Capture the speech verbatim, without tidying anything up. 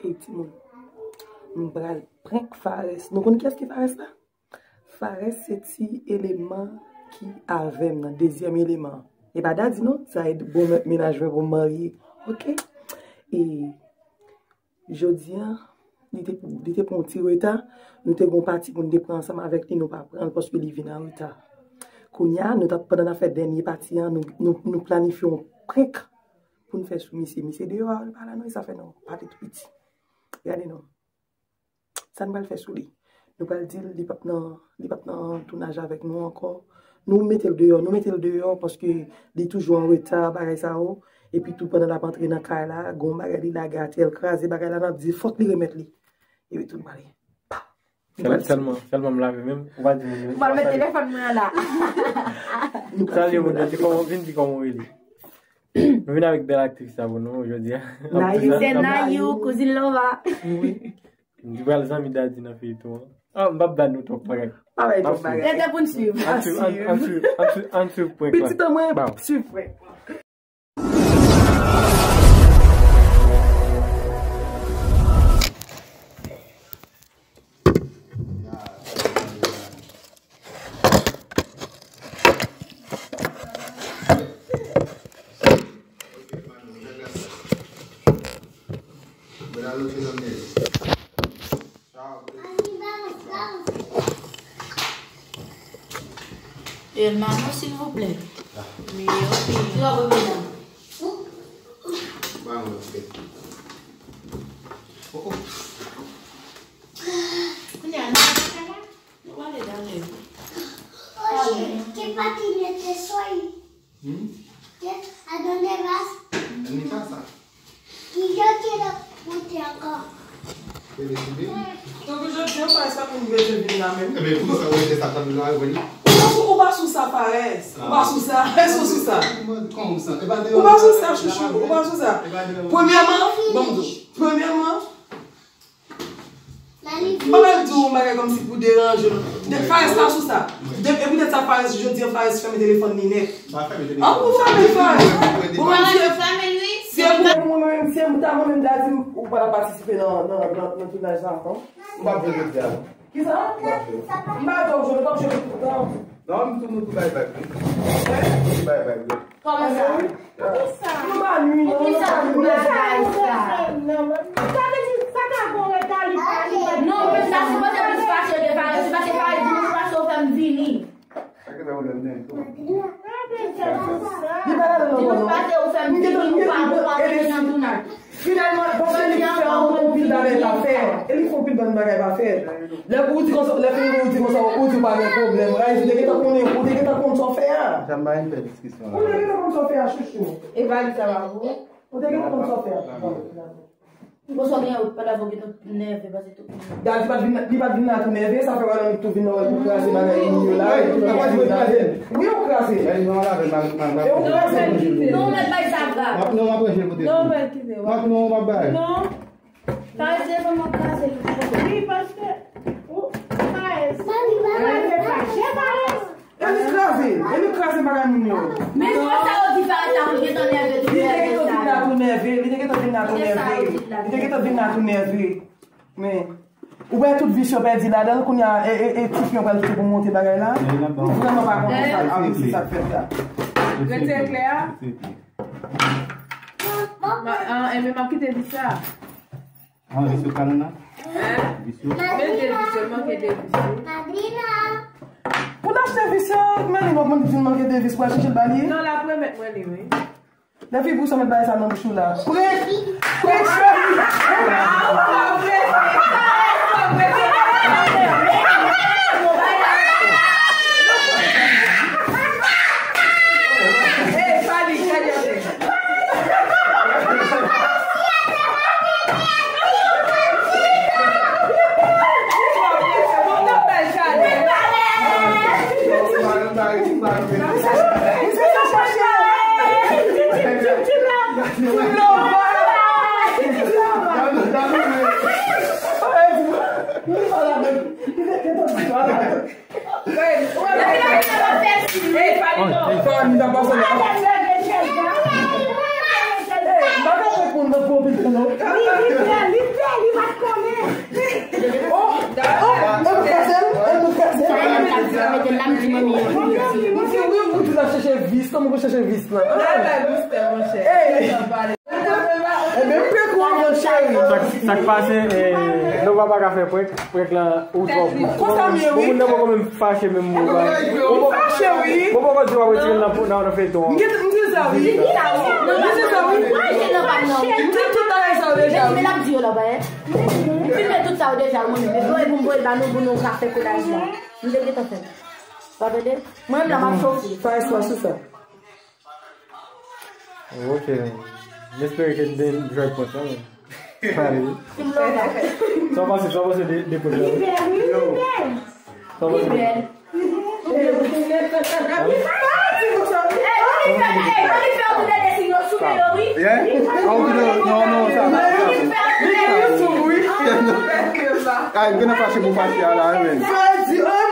Ey, timoun, m pral prank Fares. Nou konn kiyès ki Fares la? Fares se ti eleman ki avè m nan, dezyèm eleman. E pa Daddy non, sa e bon mennaj mwen pou m marye. Oke? E jodi a, li te, li te pran yon ti reta. Nou te gen yon pati pou n te pran ansanm avèk li, nou pa pran l paske li vin an reta. Kounye a, nou t ap, pandan n ap fè dènye pati a, nou, nou, nou planifye yon prank pou n fè sou misye. Misye deyò a, li pa la non, e sa fè nou pale tou piti. Gade non. Sa n pral fè sou li? Nou pral di l li p ap nan, li p ap nan tounaj avèk nou ankò. Nou mete l deyò, nou mete l deyò paske li toujou an reta, bagay sa yo. Epi tou pandan l ap antre nan kay la, gon bagay li lage atè, l kraze bagay la, n ap di fòk li remèt li. Epi tou n prale. Pa! Nou Sèl- pral Sèlman, sèlman m lave menm, ou pa di moun. Ou pral met telefòn mwen an la. Nou pral Salye, moun, di kòman, vin di kòman w rele. Nou vin avèk bèl aktris sa pou nou jodi a. Nayou. Se Nayou, kouzin Lova. Wi. M di pral zanmi Daddy nan feyton an. Ah, m p ap ba nou twòp bagay. Pa bay twòp bagay. Rete pou n swiv. Ann swiv, ann swiv, ann swiv, ann swiv prank la. Pitit an mwen, swiv prank. Hermano, silvouplè. Wi, ok. Kounye a, nou pa ka la? Nou pale dan lè. Oye, que patinete soy. Hmm? Que, ¿a dónde vas? En mi casa. Y yo quiero ponte acá. Quiero subir. Donk, jodi a, Fares pa konn bezwen vin la menm. Ebyen, poukisa ou rete sa tann la, Wendy? Ou pa sou, ou pa sou sa, Fares. Ou pa sou sa. Èske ou sou sa? Kòman sa? E pa deyò. Ou pa sou sa, chouchou. Ou pa sou sa. Premyèman, ban m di w. Premyèman, M pa pral di w yon bagay kòmsi pou deranje w. De, Fares pa sou sa. De, e poutèt sa, Fares, jodi a, Fares fèmen telefòn li nèt. Pa fèmen telefòn. An, ou fèmen, Fares. Ou menm, si e pou mwen menm, si e pou ta mwen menm, Daddy, ou pa t ap patisipe nan, nan, nan, nan tounaj sa ankò. Ou p ap jwe jodi a, non? Kisa? M pa di w jwe, m p ap jwe tout tan. Non, m tou, nou tou bay vag, wi. Nou tou bay vag, wi. Kòman sa? Poukisa? Nou pa nwi, non, nou pa nwi. Poukisa? Sa vle di, sa ka gon reta, li pa, li pa. Non, men sa sipoze plis pase yo te pale, se paske pale dimanch pase yo fè m vini. Sa ki fè pwoblèm, nen? Dimanch pase yo fè m vini, ou pa, ou pa vini nan tounaj. Finalman, paske li fè yon pil bagay pa fè. E li fè yon pil bann bagay pa fè. Lè pou ou di konsa, lè fini pou ou di konsa, ou di ou pa gen pwoblèm. Raiz, ou te gentan konnen, ou te gentan konn sa w fè a. Jan m pa vin fè diskisyon la. Ou te gentan konn sa w fè a, chouchou. E pa li sa va pou ou. Ou te gentan konn sa w fè a. Bon, sa w gen, ou pa la pou gentan nève, paske tout moun. Daddy pa t vin, li pa t vin la tou nève, sa fè wè nou tou vin nan wè pou kraze bagay moun yo la. Wi, ou kraze. E ou kraze. Non, mèt bay sa grave. Non, mèt kite. Non, mèt bay. Non. Sa e telefòn mwen kraze. Wi, paske ou, Fares. Fares, fache, Fares. E li kraze, e li kraze bagay moun yo. Men jwèt sa yo di Fares la, mwen gentan nève tou. Li te gentan vin la tou nève, li te gentan vin la tou nève. Li te gentan vin la tou nève. Men, ou wè tout vis yo pèdi ladan l, kounye a, e, e, e ti fi yo pral kite pou monte bagay la. Nou vrèman pa kontan sa, a, wi, se sa k fèt la. Rete klè a. Ma, a, enben, m ap kite vis sa. Ah, visyo kanana. Hein? Visyo. Men de visyo, manke de visyo. Pou n achte visyo, men li, mwen di manke de vis pou al chèche l ba li. Non, l ap remèt mwen li, wi. Lè fi pou sa mèt bagay sa nan bouch ou la. Prank! Prank, cheri! Hey, Fabi, gade. Mwen chèche vis lan. Ebyen, m pran kou ankò, cheri. Sa k pase, eh, Nova pa ka fè prank. Prank lan ou twò gou. Konsa m ye, wi. Bon, moun nan poko menm fache menm, mwen pa. Li fache, wi. Mwen poko di w ap retire l nan, nan, nan feyton an. M gen, m di sa, wi. M di sa, wi. M di tout bagay sa yo deja, wi. Men l ap di yo la, ba, eh. M filme tout sa yo deja, mwen menm. E pou m voye l ba nou, pou nou ka fè kolaj la. M te gentan fè. W ap tande? Mwen menm la, m ap chofe. Fè espas sou sa. Ok. M espere ke n te jwenn pòt la, men. Pale. Sa w panse, sa w panse de, de pòt la? Li bèl, wi, li bèl. Sa w panse? Li bèl. Li bèl. Ey, Oliver, ey, Oliver, ou te desine yo sou men yo, wi. Yeah? Ah, ou te, non, non, sa pa, sa pa. Oliver, wi. Ay, m gen nan fache pou fache a la, men.